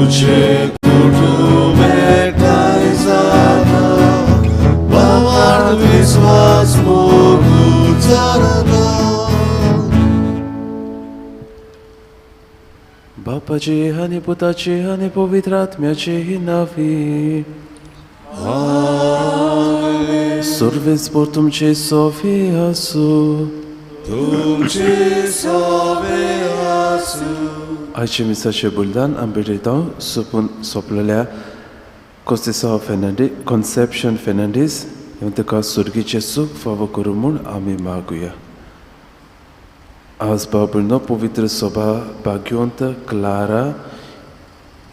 तुझे कुटुंब एकठांय जाता, भावार्थ विस्वास मोग उचारता. बापाचे आनी पुताचे आनी पवित्र आत्म्याचे नांवी. सर्वेस पोर तुमचे सोफे आसूं. तुमचे सोबे आसूं. आयचे मिसाचे बलिदान आमी भेटयता सोपून सोंपलेल्या कोस्तेसांव फेर्नांडीस, कॉन्सेप्शन फेर्नांडीस, ताका सुर्गीचें सूख फावो करूं म्हूण आमी मागुया. आज बाबुनो पवित्र सभा भाग्यवंत क्लारा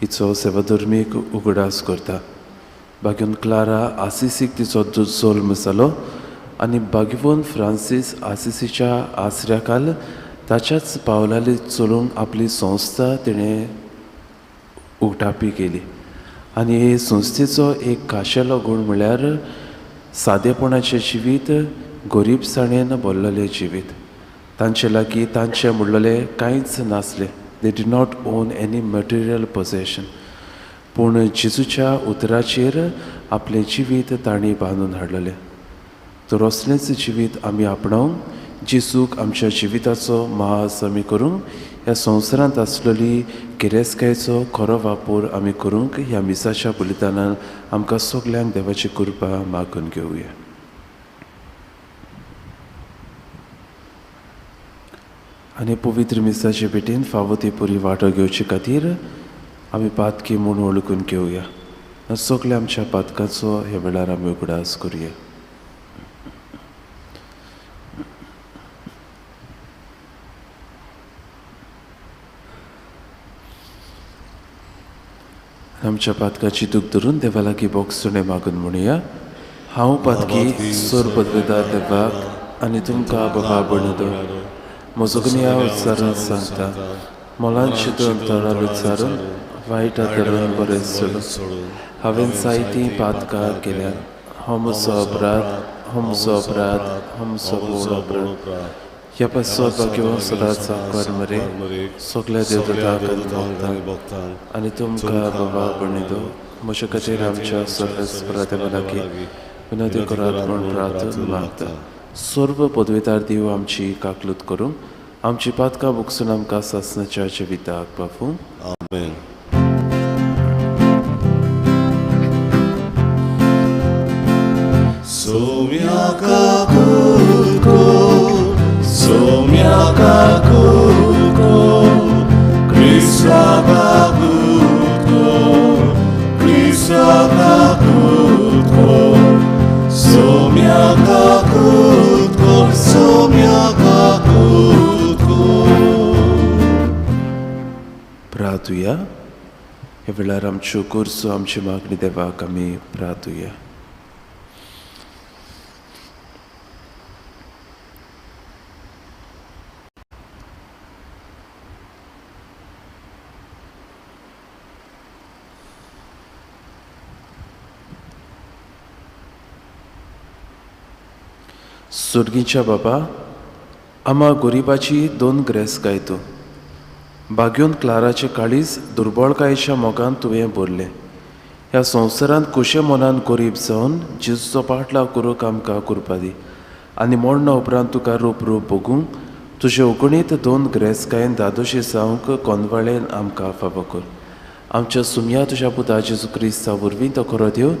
हिचो सेवाधर्मीक उगडास करता. भाग्यवंत क्लारा आसिसीक तिचो जल्म जालो आनी भाग्यवंत फ्रांसीस आसिसीच्या आसऱ्याखाल ताच्याच पावलांनी चलूंक आपली संस्था तिणें उगडापी केली. आनी हे संस्थेचो एक खाशेलो गूण म्हळ्यार सादेपणाचें जिवीत, गरिबसाणेन भरलेलें जिवीत. तांचे लागीं तांचें म्हणलेलें कांयच नासलें. They did not own any material possession. पूण जेजूच्या उतराचेर आपलें जिवीत तांणी बांदून हाडलेलें. तर असलेंच जिवीत आमी आपणावंक जेजूक आमच्या जिविताचो महासमी करूंक ह्या संवसारांत आसलेली गिरेस्तकायेचो खरो वापर आमी करूंक ह्या मिसाच्या बलिदानान आमकां सगल्यांक देवाची कृपा मागून घेवया. आनी पवित्र मिसाचे भेटेन फावो ती पुरी वांटो घेवचे खातीर आमी पातकी म्हूण वळखून घेवया. सगल्या आमच्या पातकाचो ह्या वेळार आमी उगडास करुया. आमच्या पातकाची दूख धरून देवा लागीं बोगसुणें मागून म्हणुया. हांव पातकी सोर पदवेदार देवाक आनी तुमकां बाबा बनदो म्हजो गुन्यांव उच्चारून सांगता. मोलान शिदून तोंडार उच्चारून वायट धरून बरें सोडून हांवें जायतीं पातकां केल्यात. हो म्हजो अपराध, हो म्हजो अपराध, हो म्हजो व्हड अपराध. ह्या पासत भाग्यवंत सदांच सामकार मरे सगल्या देवदूतांक आनी भक्तांक आनी तुमकां बाबा बणिदो म्हजे खातीर आमच्या सर्वेस्परा देवा लागीं विनंती करात म्हूण प्रार्थना मागता. सर्व पदवेदार देव आमची काकलूत करूंक आमची पातकां बुकसून आमकां सासणाच्या जिविताक पावूं. आमेन. प्रार्थुया. ह्या वेळार आमच्यो गरजो आमची मागणी देवाक आमी प्रार्थुया. सुर्गीच्या बाबा, आमा गोरिबाची दोन ग्रेस गायतो. भाग्योन क्लाराचे काळीज दुर्बळकायेच्या मोगान तुवें भरलें. ह्या संवसारांत कुशे मनान गरीब जावन जेजूचो पाटलाव करूंक आमकां कृपा दी आनी मरणा उपरांत तुका रूप रूप भोगूंक तुजे ओगणीत दोन ग्रेसकायेन दादोशी जावंक कोनवाळेन आमकां फावो कर. आमच्या सुमया तुज्या पुता जेजू क्रिस्ता वरवीं तो खरो देव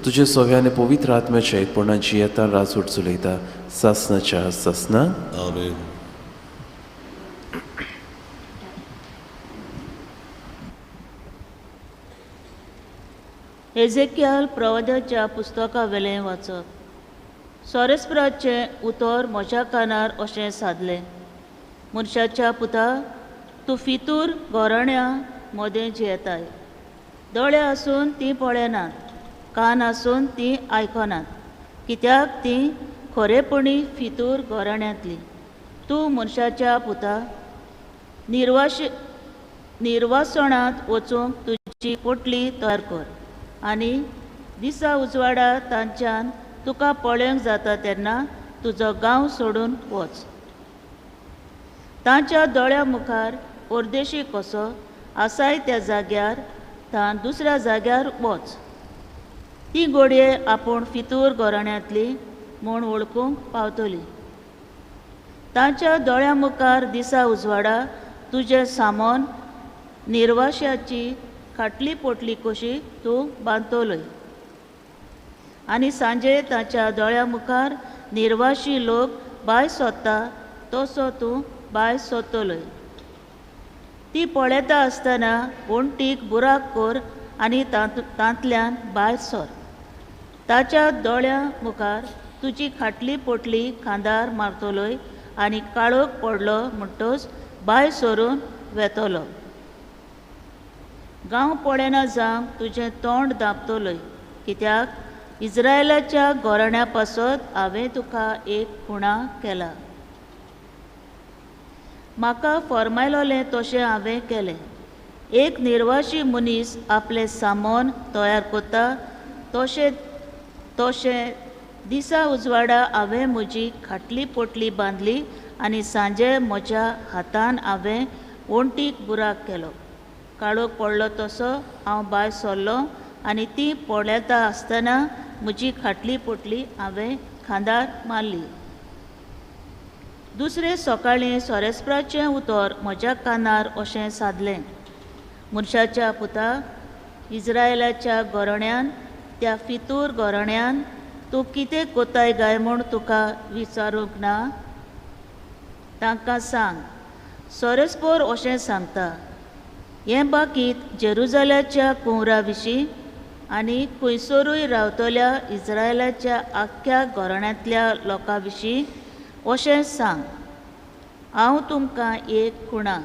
तुजे सोव्या आनी पवित्र आत्म्याच्या एकपणाची येता राजवट चलयता सासनाच्या सासना. आमेन. एझेकियल प्रवाद्याच्या पुस्तका वेलें वाचप. सोरेस्पराचें उतर म्हज्या कानार अशें सादलें, मनशाच्या पुता, तूं फितूर घोराण्या मदें जियेताय. दोळे आसून तीं पळयनात, कान आसून तीं आयकनात, कित्याक तीं खरेपणी फितूर घराण्यांतलीं. तूं मनशाच्या पुता, निर्वासणांत वचूंक तुजी पोटली तयार कर आनी दिसा उजवाडा तांच्यान तुका पळोवंक जाता तेन्ना तुजो गांव सोडून वच. तांच्या दोळ्या मुखार परदेशी कसो आसाय त्या जाग्यार तान दुसऱ्या जाग्यार वच. ती घोडये आपूण फितूर घराण्यांतली म्हूण वळखूंक पावतली. तांच्या दोळ्यां मुखार दिसा उजवाडा तुजें सामान निर्वाश्याची खाटली पोटली कशी तूं बांदतलोय आनी सांजे ताच्या दोळ्यां मुखार निर्वाशी लोक बाय सोदता तसो तूं बाय सोदतलोय. ती पळयता आसतना वण्टीक बुराक कर आनी तांतल्यान भायर सर. ताच्या दोळ्यां मुखार तुजी खाटली पोटली खांदार मारतलोय आनी काळोख पडलो म्हणटच भायर सरून वेतलो. गांव पळयना जावंक तुजें तोंड दापतलोय, कित्याक इज्रायलाच्या घराण्या पासत हांवें तुका एक खुणा केला. म्हाका फर्मायलोलें तशें हांवें केलें. एक निर्वाशी मनीस आपलें सामान तयार करता तशें तशें दिसा उजवाडा हांवें म्हजी खाटली पोटली बांदली आनी सांजे म्हज्या हातान हांवें वण्टीक बुराक केलो. काळोख पडलो तसो हांव भायर सरलो आनी ती पळयता आसतना म्हजी खाटली पोटली हांवें खांदार मारली. दुसरे सकाळीं सोरेस्पराचें उतर म्हज्या कानार अशें सादलें, मनशाच्या पुता, इज्रायलाच्या घराण्यान त्या फितूर घराण्यान तूं कितें कोताय गाय म्हूण तुका विचारूंक ना? तांकां सांग, सोरेस्पोर अशें सांगता, हें बाकीत जेरुजाल्याच्या कुंवरा विशीं आनी खंयसरूय रावतल्या इज्रायलाच्या आख्ख्या घराण्यांतल्या लोकां विशीं अशें सांग, हांव तुमकां एक खुणा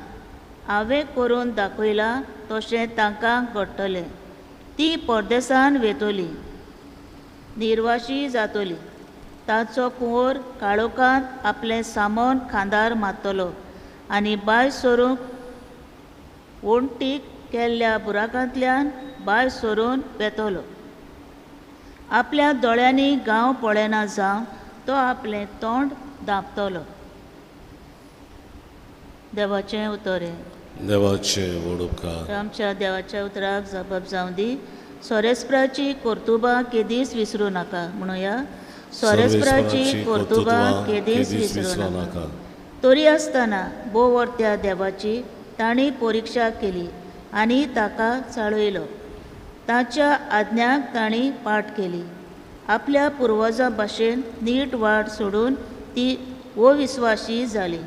हांवें करून दाखयलां तशें तांकां घडटलें. ती परदेसान वेतली, निर्वाशी जातली. ताचो कुंवर काळोखांत आपलें सामान खांदार मारतलो आनी भायर सरूंक वण्टीक केल्ल्या बुराकांतल्यान भायर सरून वेतलो. आपल्या दोळ्यांनी गांव पळयना जावन तो आपलें तोंड दापतलो. देवाचें उतर हें. देवाचें व्हड उपकार. आमच्या देवाच्या उतराक जबाब जावं दी. सोरेस्पराची कर्तुबां केदीच विसरूं नाका. म्हणुया, सोरेस्पराची कर्तुबां केदीच विसरूं नाका. तरी आसतना बोवर्त्या देवाची तांणी परिक्षा केली आनी ताका चाळयलो. ताच्या आज्ञाक तांणी पाठ केली. आपल्या पुर्वजां भाशेन नीट वाट सोडून ती अविस्वाशी जाली.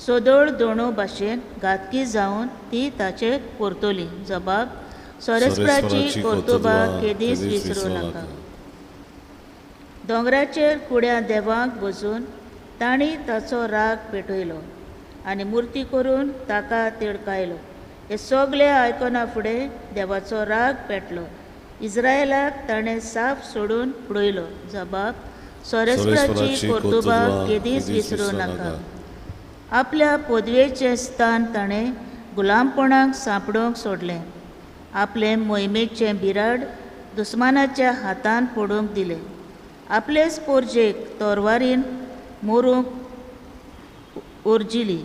सदळ दोणो भाशेन घातकी जावन ती ताचेर परतली. जबाब, सोरेस्पराची कर्तुबां केदीच विसरूं नाका. दोंगराचेर कुड्या देवांक बसून तांणी ताचो राग पेटयलो आनी मुर्ती करून ताका तिडकायलो. हे सगळे आयकना फुडें देवाचो राग पेटलो. इज्रायलाक ताणें साफ सोडून उडयलो. जबाब, सोरेस्पराची कर्तुबां केदीच विसरूं नाका. आपल्या पदवेचें स्थान ताणें गुलामपणाक सांपडोवंक सोडलें. आपलें मोहिमेचें बिराड दुस्मानाच्या हातान पडूंक दिलें. आपलेच पोरजेक तोरवारीन मरूंक उर्जिली.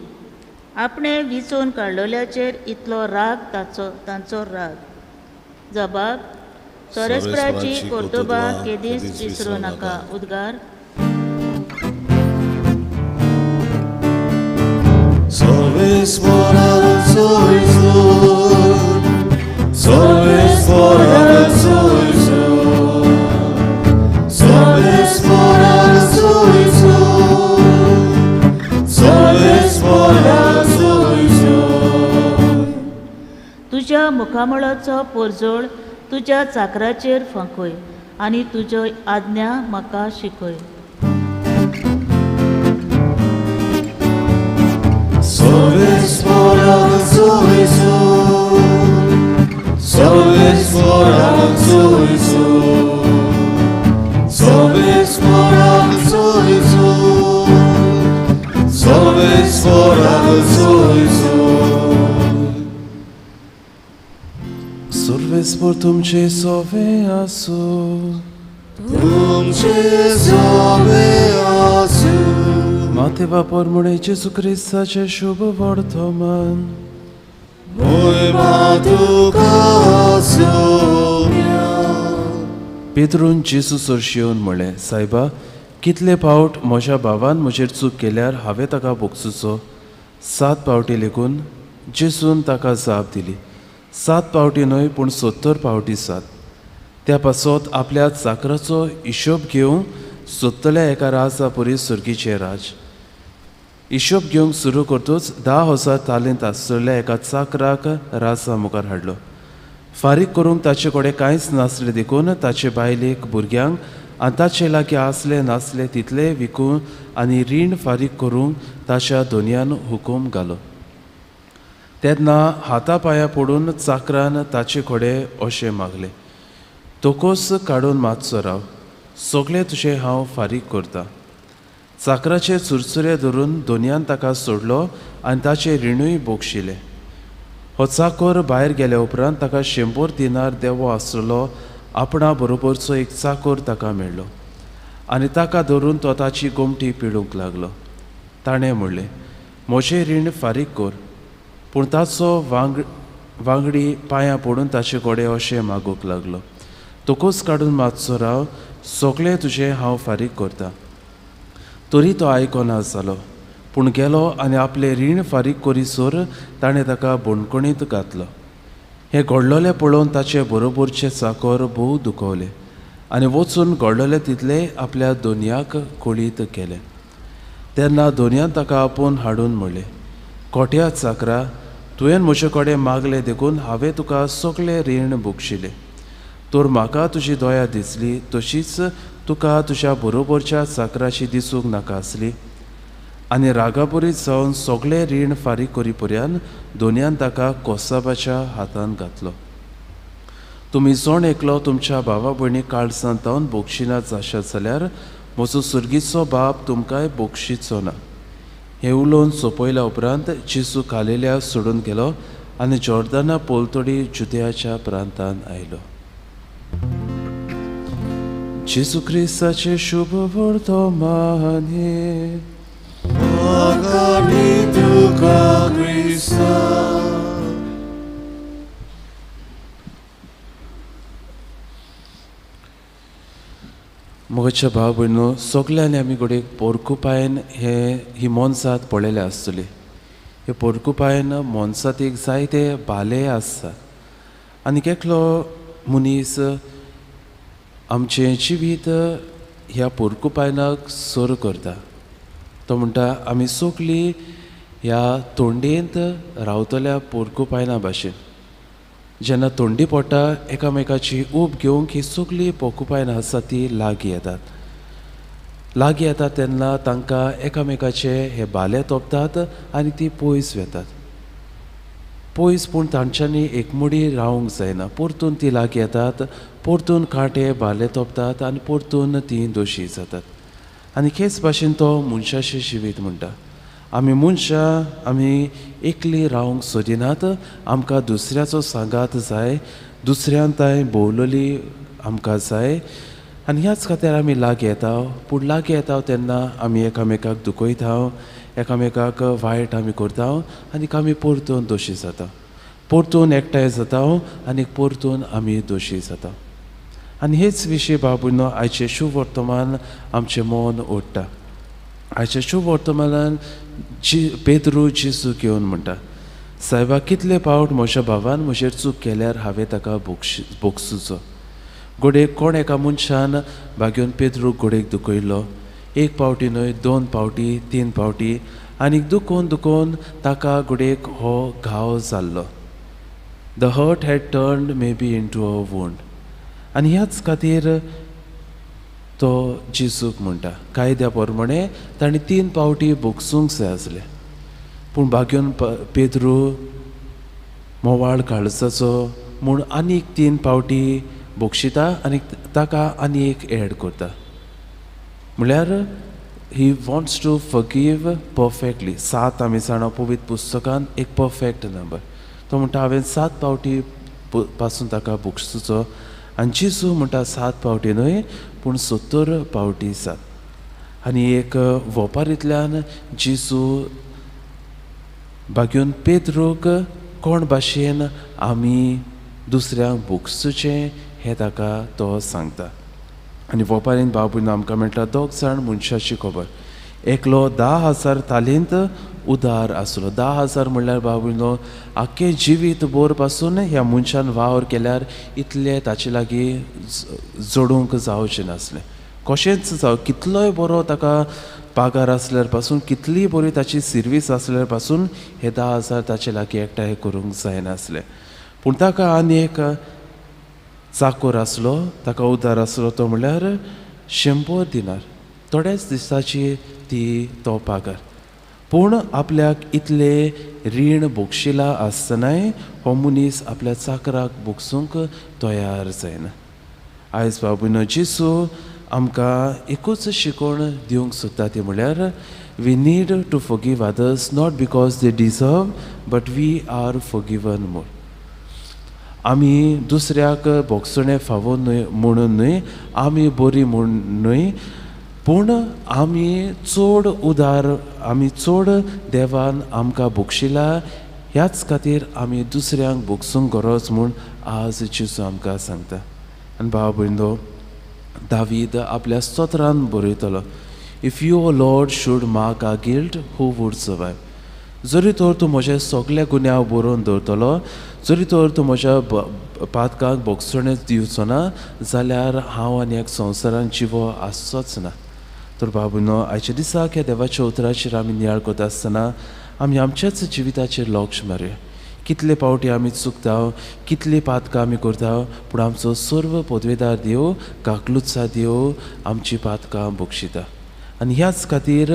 आपणें विचून काडलेल्याचेर इतलो राग तांचो राग. जबाब, सोरेस्पराची कर्तुबां केदीच विसरूं नाका. उद्गार. तुज्या मुखामळाचो पोरजोळ तुज्या चाकराचेर फांकय आनी तुज्यो आज्ञा म्हाका शिकय. Survespor तुमचे सोवे आसू. तुमचे सोवे आसू. माते बापर मुणे जेजू क्रिस्ताचें शुभ वर्तमान. मोहिमा तुका पेद्रून जेजू सरशी येवन म्हळें, सायबा, कितले पावट म्हज्या भावान म्हजेर चूक केल्यार हांवें ताका भोगसुचो? 7 पावटी लेगून? जेजून ताका जाप दिली, 7 पावटी न्हय, पूण 70 पावटी 7. त्या पासत आपल्या चाकराचो हिशोब घेवंक सोदतल्या एका राजा परी सर्गीचें राज. हिशोब घेवंक सुरू करतूच 10,000 तालेंत आसलेल्या एका चाकराक राजा मुखार हाडलो. फारीक करूंक ताचे कडेन कांयच नासलें देखून ताचे बायलेक, भुरग्यांक आनी ताचे लागीं आसले नासले तितले विकून आनी रीण फारीक करूंक ताच्या दोनयान हुकूम घालो. तेन्ना हाता पांया पडून चाकरान ताचे कडेन अशें मागलें, तोकोस काडून मातसो राव, सगळें तुजें हांव फारीक करतां. चाकराचे चुरचुरे धरून दोनयान ताका सोडलो आनी ताचें रिणूय बोगशिलें. हो चाकोर भायर गेल्या उपरांत ताका 100 दिनार देवो आसलो आपणा बरोबरचो एक चाकोर ताका मेळ्ळो आनी ताका धरून तो ताची गोमटी पिळूंक लागलो. ताणें म्हणलें, म्हजें रीण फारीक कर. पूण ताचो वांगडी पांयां पडून ताचे कडेन अशें मागूंक लागलो, तोकोस काडून मातसो राव, सगळें तुजें हांव फारीक करतां. तरी तो आयकना जालो, पूण गेलो आनी आपलें रीण फारीक करीसर ताणें ताका बणकणींत घातलो. हें घडलोलें पळोवन ताचे बरोबरचे चाकर भोव दुखवले आनी वचून घडलोलें तितलें आपल्या दोनयाक कळीत केलें. तेन्ना दोनयान ताका आपोवन हाडून म्हणलें, कोट्या चाकरा, तुवें म्हजे कडेन मागलें देखून हांवें तुका सगळें रीण बक्षिलें. तर म्हाका तुजी दया दिसली तशीच तुका तुज्या बरोबरच्या चाकराची दिसूंक नाका आसली. आनी रागापुरीत जावन सगळें रीण फारीक करी पर्यंत दोनयान ताका कोसाबाच्या हातान घातलो. तुमी जण एकलो तुमच्या भावा भयणी काळजांत जावन बोगशिना जाशात जाल्यार म्हजो सुर्गीचो बाप तुमकांय बोगशीचो ना. हें उलोवन सोंपयल्या उपरांत जेजू कालेल्या सोडून गेलो आनी जॉर्दना पोलतडी जुदयाच्या प्रांतांत आयलो. जेजू क्रिस्ताचें शुभ वर्तमान हें. म्हज्या भाव भयणो, सगल्यांनी आमी घडये पोरकुपायन हे ही मोनजात पळयल्या आसतली. हे पोरकुपायन मोनजातीक जायते भाले आसतात आनी एकलो मनीस आमचें जिवीत ह्या पोरकुपायनाक सर करता. तो म्हणटा, आमी सगळीं ह्या तोंडयेंत रावतल्या पोरकुपायना भाशेन. जेन्ना तोंडी पडटा एकामेकाची ऊब घेवंक ही सगळीं पोरकुपायनां आसा ती लागीं येतात. लागीं येतात तेन्ना तांकां एकामेकाचे हे भाले तोपतात आनी ती पयस वेतात. पयस पूण तांच्यांनी एकमुडी रावंक जायना, परतून ती लागीं येतात, परतून कांटे भाले तोपतात आनी परतून ती दोशी जातात. आनी हेच भाशेन तो मनशाचें जिवीत म्हणटा, आमी मनशां आमी एकली रावंक सोदिनात, आमकां दुसऱ्याचो सांगात जाय, दुसऱ्यान तांय भोवलोली आमकां जाय आनी ह्याच खातीर आमी लागीं येता. पूण लागीं येता तेन्ना आमी एकामेकाक दुखयता, एकामेकाक वायट आमी करता आनी आमी परतून दोशी जाता, परतून एकठांय जाता आनी परतून आमी दोशी जाता. आनी हेच विशय बाबूनो आयचें शुभ वर्तमान आमचें मन ओडटा. आयच्या शुभ वर्तमानान जी पेद्रू जेजूक येवन म्हणटा, सायबा, कितले पावट म्हज्या भावान म्हजेर चूक केल्यार हांवें ताका बोगसुचो. घडये कोण एका मनशान भाग्योन पेद्रूक घडयेक दुखयलो, 1 पावटी न्हय, 2 पावटी, 3 पावटी, आनी दुखोवन दुखोवन ताका घडयेक हो घाव जाल्लो. The hurt had turned may be into a wound. आनी ह्याच खातीर तो जेजूक म्हणटा, कायद्या प्रमाणे ताणें 3 पावटी बोगसूंक जाय आसलें, पूण भाग्योन पेद्रू मोवाळ काळजाचो म्हूण आनीक 3 पावटी बोगशिता आनी ताका आनी एक एड करता. म्हळ्यार he wants to forgive perfectly. 7 आमी जाणा पवित्र पुस्तकान एक परफेक्ट नंबर. तो म्हणटा हांवें 7 पावटी पासून ताका बोगसुचो आनी जेजू म्हणटा 7 पावटी न्हय पूण 70 पावटी 7. आनी एक वोपारींतल्यान जेजू भाग्योन पेद्रूक कोण भाशेन आमी दुसऱ्यांक बोगसुचें हें ताका तो सांगता. आनी वोपारीन बाबून आमकां मेळटा दोग जाण मनशाची खबर. एकलो 10,000 तालींत उदार आसलो. 10,000 म्हणल्यार बाबूनो आख्खें जिवीत बोर पासून ह्या मनशान वावर केल्यार इतलें ताचे लागीं जोडूंक जावचें नासलें. कशेंच जावं, कितलोय बरो ताका पागार आसल्यार पासून, कितलीय बरी ताची सिर्वीस आसल्यार पासून हे 10,000 ताचे लागीं एकठांय करूंक जायनासलें. पूण ताका आनी एक चाकोर आसलो, ताका उदार आसलो, तो म्हणल्यार 100 दिनार. थोड्याच दिसाची ती तो पागार. पूण आपल्याक इतले रीण भोगशिला आसतनाय हो मनीस आपल्या चाकराक भोगसूंक तयार जायना. आयज बाबूनो जेजू आमकां एकूच शिकवण दिवंक सोदता, ती म्हणल्यार we need to forgive others not because they deserve but we are forgiven more. आमी दुसऱ्याक भोगसणें फावो न्हय म्हणून न्हय, आमी बरी म्हूण न्हय, पूण आमी चड उदार, आमी चड देवान आमकां भोगशिला, ह्याच खातीर आमी दुसऱ्यांक भोगसूंक गरज म्हूण आज जेजू आमकां सांगता. आनी भाव भयणो, दावीद आपल्या स्तोत्रान बरयतलो, if you O Lord should mark our guilt who would survive. जरी तर तूं म्हजे सगळे गुन्यांव बरोवन दवरतलो, जरी तर तूं म्हज्या पातकाक भोगसणें दिवचो ना, जाल्यार हांव आनी एक संवसारान जिवो आसचोच ना. तर बाबूनो, आयच्या दिसाक ह्या देवाच्या उतराचेर आमी नियाळ करता आसतना आमी आमच्याच जिविताचेर लक्ष मारुया. कितले पावटी आमी चुकता, कितली पातकां आमी करता, पूण आमचो सर्व पदवेदार देव, काकलुचा देव आमची पातकां बक्षिता. आनी ह्याच खातीर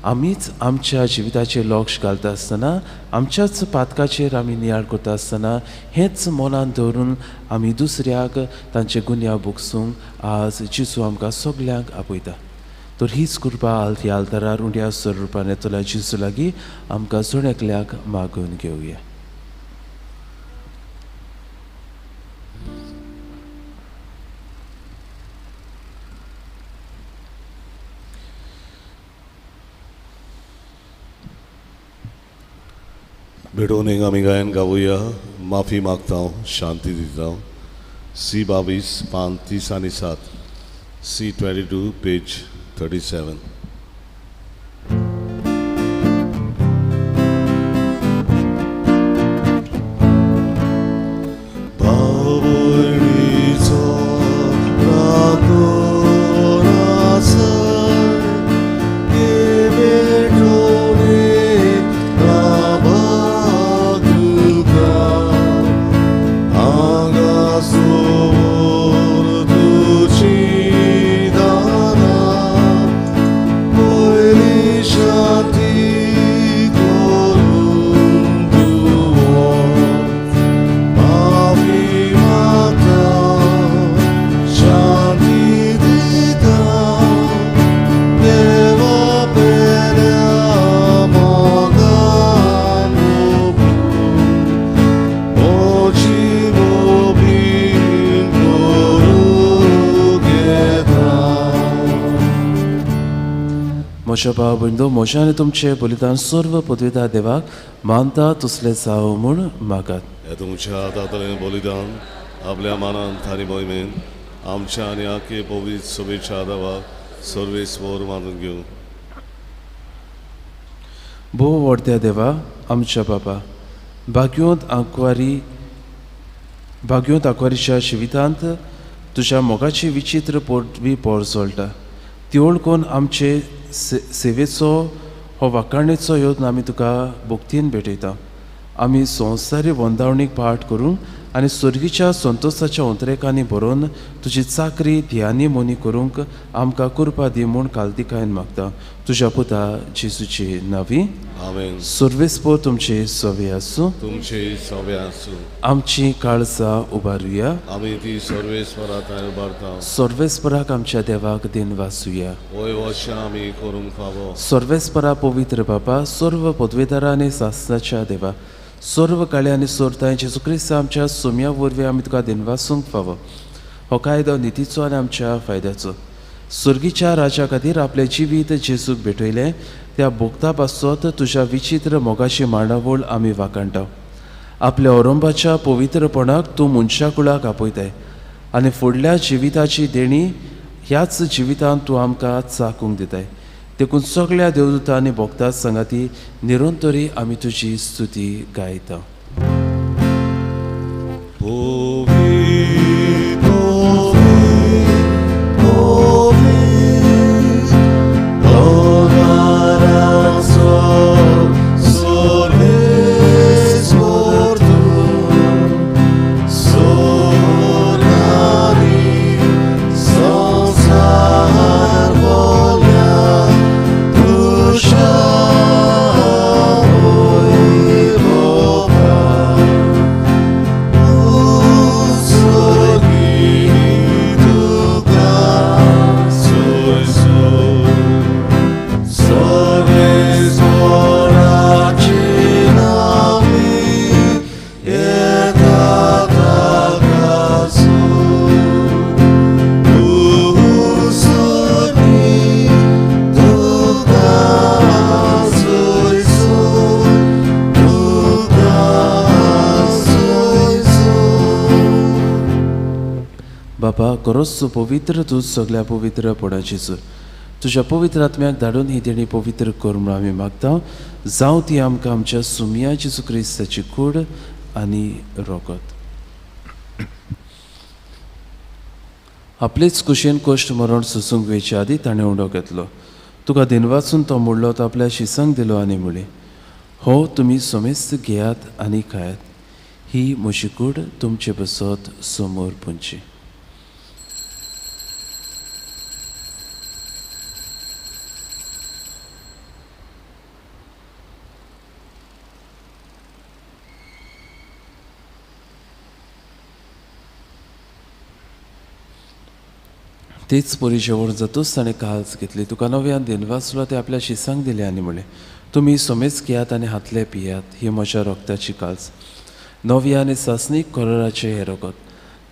आमीच आमच्या जिविताचेर लक्ष घालता आसतना, आमच्याच पातकाचेर आमी नियाळ करता आसतना हेंच मनान दवरून आमी दुसऱ्याक तांचे गुन्यांव भोगसूंक आज जेजू आमकां सगल्यांक आपयता. तर हीच कृपा ह्या आल्तारार उंड्या स्वरुपान येतल्या जेजू लागीं आमकां जण एकल्याक मागून घेवया. भेटोवन एक आमी गायन गावया. माफी मागता, शांती दिता. सी 22 पान 30 आनी 7, सी 22 पेज 37. म्हज्या भाव भयणो, म्हज्या आनी तुमचें बलिदान सर्व पदवेदार देवाक मानता तसलें जावं म्हूण मागात. ह्या तुमच्या हातांतलें बलिदान आपल्या मानान थारी मोहिमेन आमच्या आनी आखे पवित्र सभेच्या देवाक सर्वेस्वर मानून घेवं. भोव व्हडत्या देवा आमच्या बाबा, भाग्योंत आंकवारीच्या जिवितांत तुज्या मोगाची विचित्र पोटवी पोरजोळटा, ती वळखून आमचे सेवेचो हो वाखाणेचो यत्न आमी तुका भक्तीन भेटयता. आमी संवसारी वंदावणीक पाठ करूंक आनी सर्गीच्या संतोशाच्या उतरेकांनी भरोवन तुजी चाकरी ध्यानी मोनी करूंक आमकां कृपा दी म्हूण कालतिकायेन मागता. तुज्या पुता जेजूची नावी. आमेन. सर्वेस्पर तुमचे सवे आसूं. तुमचे सवे आसूं. आमची काळजां उबारुया. आमी ती सर्वेस्परा थंय उबारता. सर्वेस्पराक आमच्या देवाक दिन वाचुया. वय वर्षां आमी करूंक फावो. सर्वेस्परा पवित्र बापा, सर्व पदवेदारा आनी सासनाच्या देवा, सर्व काळे आनी सोरताय जेजू क्रिस्त आमच्या सोम्या वरवीं आमी तुका दिनवासूंक फावो. हो कायदो नितीचो आनी आमच्या फायद्याचो. सर्गीच्या राजा खातीर आपलें जिवीत जेजूक भेटयलें त्या भोगता पासत तुज्या विचित्र मोगाची मांडावळ आमी वाखाणटा. आपल्या ओरंबाच्या पवित्रपणाक तूं मनशाकुळाक आपयताय आनी फुडल्या जिविताची देणी ह्याच जिवितांत तूं आमकां चाकूंक दिताय. देखून सगळ्या देवदूतां आनी भक्तां सांगाती निरंतरी आमी तुजी स्तुती गायता. बाबा खरोच तूं पवित्र, तूं सगळ्या पवित्र पणाची सूर. तुज्या पवित्र आत्म्याक धाडून ही देणी पवित्र कर म्हूण आमी मागता. जावं ती आमकां आमच्या सुमया जेजू क्रिस्ताची कूड आनी रोगत. आपलेच कुशेन कश्ट मरण सोसूंक वेचे आदी ताणें उडो घेतलो. तुका दिनवासून तो मोडलो, तो आपल्या शिसांक दिलो आनी म्हणलें, हो तुमी समेस्त घेयात आनी खायात, ही म्हजी कूड तुमचे बसत समोर पुंची. तेच परी जेवण जातूच ताणें काल्स घेतली, तुका नव्यान दिनवासलो, ते आपल्या शिसांक दिले आनी म्हणलें, तुमी समेज घेयात आनी हातले पियात, ही म्हज्या रोगताची काल्स, नव्या आनी सासणीक कराराचें हें रगत,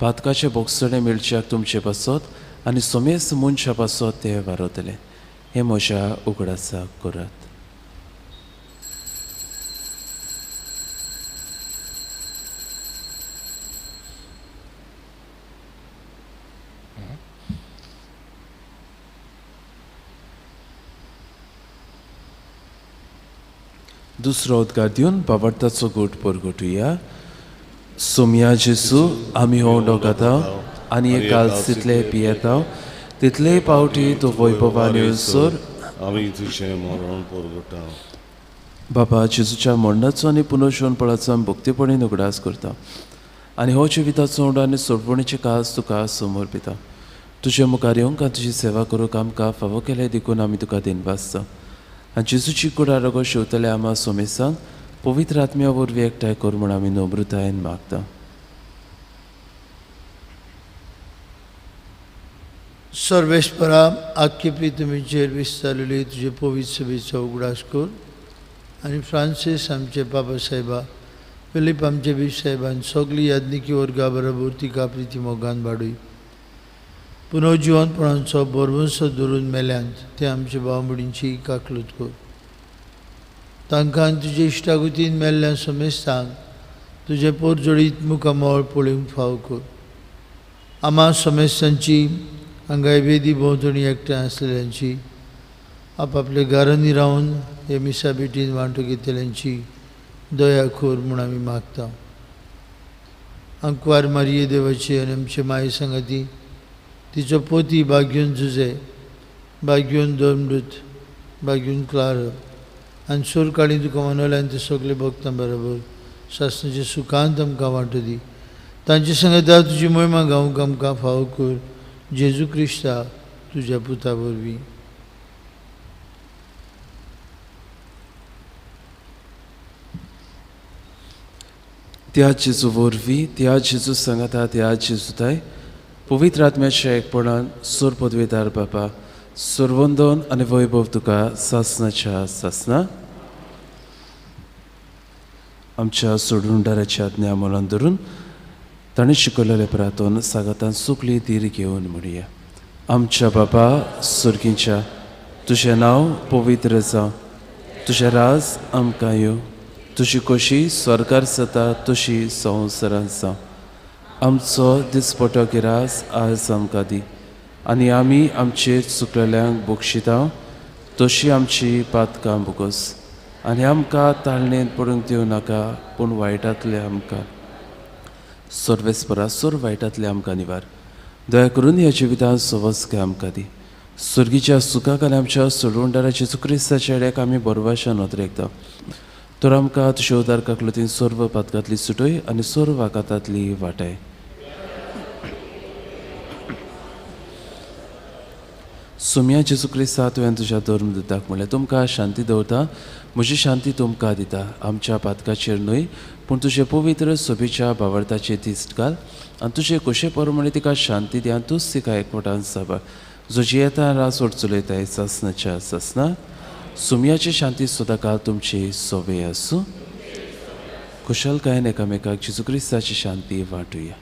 पातकाचें बोगसणें मेळच्याक तुमचे पासत आनी समेस्त मनशा पासत तें वारवतलें. हें म्हज्या उगडासाक करात. दुसरो उद्गार दिवन बाबडताचो गोट परगटुया. सोमया जेसू, आमी हो उंडो खाता आनी एक काल तितले पियेता, तितले पावटी तूं वैभवान येवसर आमी तुजें मरण परगटा. बाबा जेजूच्या मरणाचो आनी पुनर्जीवनपणाचो आमी भक्तीपणीन उगडास करता आनी हो जिविताचो उंडो आनी सोडवणीचे कास तुका समर्पिता. तुजे मुखार येवंक आनी तुजी सेवा करूंक आमकां फावो केलें देखून आमी तुका दिनवासता. आनी जेजूची कूड आरोग्य शेवतले आमा सोमेसांक पवित्र आत्म्या वरवीं एकठांय कर म्हूण आमी नम्रतायेन मागता. सर्वेस्परा, आख्खे पृथ्वीचेर विस्तारलेली तुजे पवित्र सभेचो उगडास कर आनी फ्रांसीस आमचे बाबा साहेबा, फिलीप आमचे बीफ साहेबान सगळी याज्ञिकी वर्गा बरोबर तिका प्रिती मोगान वाडय. पुनर्जिवनपणाचो भरवंसो धरून मेल्यांत ते आमचे भाव भयणींची काकलूत कर. तांकां तुजे इश्टागतीन मेल्ल्या समेस्तांक तुजें पोरजोडीत मुखामळ पळोवंक फाव कर. आमा समेस्तांची हांगाय वेदी भोंवतणी एकठांय आसलेल्यांची, आपापल्या घरांनी रावन हे मिसा भेटीन वांटो घेतल्यांची दया कर म्हूण आमी मागता. आंकवार मारिये देवाची आनी आमचे माये सांगाती तिचो पोती बाग्यून जुजे, बाग्यून धर्मदूत, बाग्यून क्लार आनी सोरकाळी तुका मनोल्यान ते सगळे भक्तां बरोबर सासणाचे सुखांत आमकां वांटो दी. तांचे सांगाता तुजी मोहिमा गावंक आमकां फावो कर, जेजू क्रिस्ता तुज्या पुता वरवीं. त्या जेजू वरवीं, त्या जेजू सांगाता, त्या जेजूताय पवित्र आत्म्याच्या एकपणान सोर पदवेदार बापा, सर्वंदन आनी वैभव तुका सासनाच्या सासना. आमच्या सोडूनदाराच्या आज्ञा मोलान धरून ताणें शिकयलेले प्रातोन सागातान सुकली धीर घेवन म्हणया. आमच्या बाबा सुर्गींच्या, तुजें नांव पवित्र जावं, तुजें राज आमकां येवं, तुजी खोशी स्वर्गार जाता तशी संवसारांत जावं. आमचो दिसपटो गिरास आज आमकां दी आनी आमी आमचेर चुकलेल्यांक बक्षिता तशी आमची पातकां भोगोस आनी आमकां ताळणेंत पडूंक दिवं नाका पूण वायटांतले आमकां सर्वेस्परा सर्व वायटांतले आमकां निवार. दया करून ह्या जिवितांत सवस्काय आमकां दी. सुर्गीच्या सुखाक आनी आमच्या सोडवणदारा जेजू क्रिस्ताच्या हेड्याक आमी बरवाशा नदर एकदां तर आमकां तुज्या उदार काकलुतीन सर्व पातकांतली सुटय आनी सर्व आकातांतली वाटाय. सोम्या जेजू क्रिस्ता तुवें तुज्या धर्म दिताक म्हणलें तुमकां शांती दवरता म्हजी शांती तुमकां दिता. आमच्या पातकाचेर न्हय पूण तुजे पवित्र सोबीच्या भावार्थाचेर दिश्ट घाल आनी तुजे खोशे प्रमाणे तिका शांती दी आनी तूंच तिका एकवटान साबार जो जियेता रास ओड चलयताय सासनाच्या सासना. सुमयाची शांती सदांकाळ तुमची सोबे आसूं. खुशालकायेन एकामेकाक जेजू क्रिस्ताची शांती वांटुया.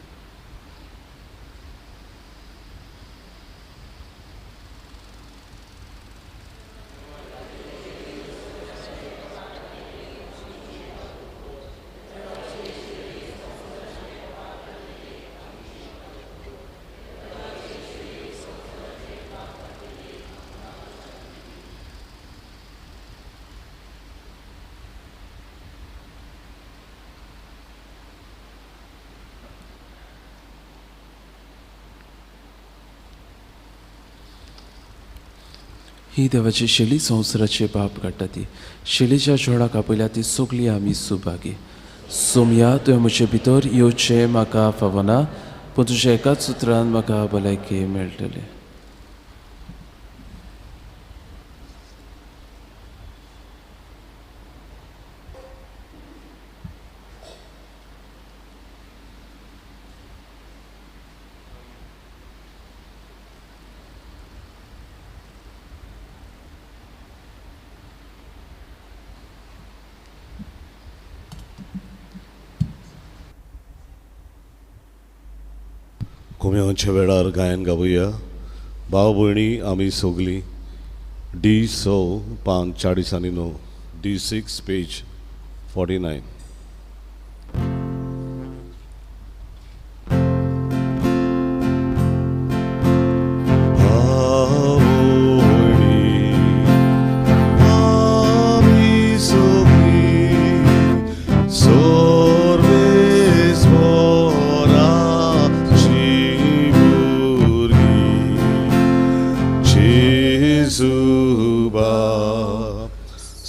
ही देवाची शेली संवसाराचे पाप काडटा ती शेलीच्या जोडाक आपयल्या ती सगळी आमी सुभागी. सोमया तुवें म्हजे भितर येवचें म्हाका फावना पूण तुज्या एकाच सुत्रान म्हाका भलायकी मेळटली. कोम्यांच्या वेळार गायन गावया. भाव भयणी आमी सगलीं डी 6 पान 40 आनी 9 D 6 page 49.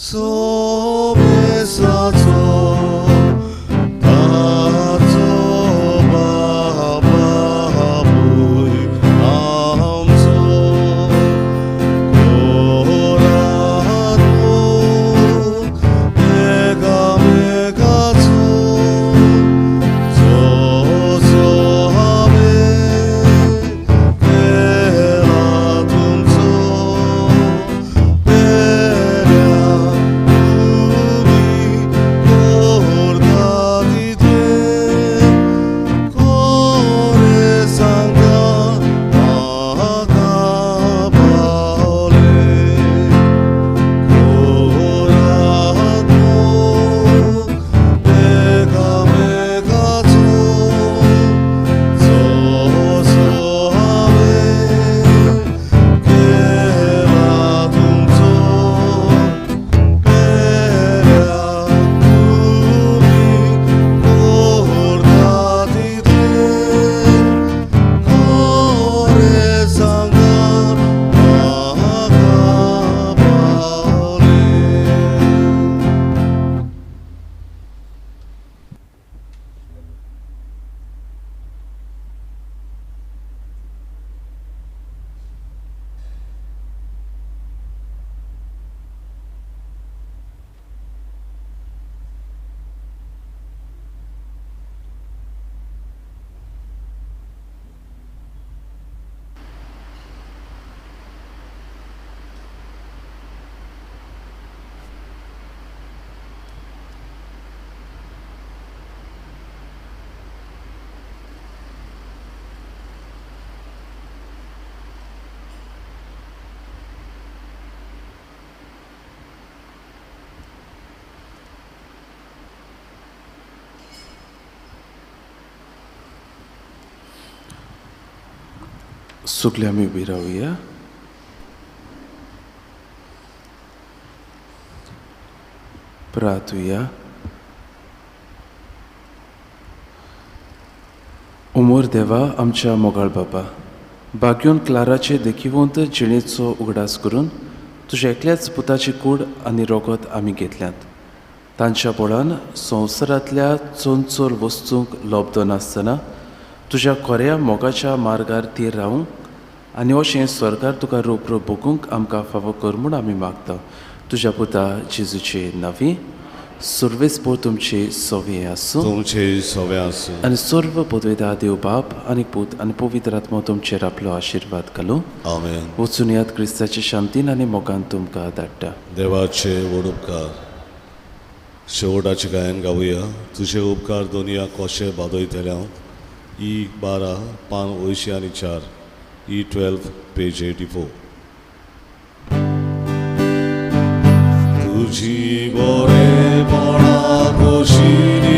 So सगळे आमी उबी रावया. प्रार्थुया. उमर देवा आमच्या मोगाळ बापा, भाग्योन क्लाराचे देखिवंत जिणेचो उगडास करून तुज्या एकल्याच पुताची कूड आनी रोगत आमी घेतल्यात. तांच्या बळान संवसारांतल्या चोंचोल वस्तूंक लोबदो नासतना तुज्या खऱ्या मोगाच्या मार्गार तीर रावूंक आनी अशें स्वर्गार तुका रोप रोप भोगूंक आमकां फावो कर म्हूण आमी मागता. तुज्या पुता जेजूचे नांवी. सर्वेस्पोर तुमचे सवे आसूं. तुमचे सवे आसूं. आनी सर्व पदवेदा देव बाप आनी पूत आनी पवित्र आत्मो तुमचेर आपलो आशिर्वाद घालूं. आमेन. वचून याद क्रिस्ताचे शांतीन आनी मोगान तुमकां धाडटा. देवाचे व्हड उपकार. शेवटाचें गायन गावया. तुजे उपकार दोनया कशे बादयतले हांव. ई 12 पान 84, ई 12 पेज 84. तुजी बरेपणा कशी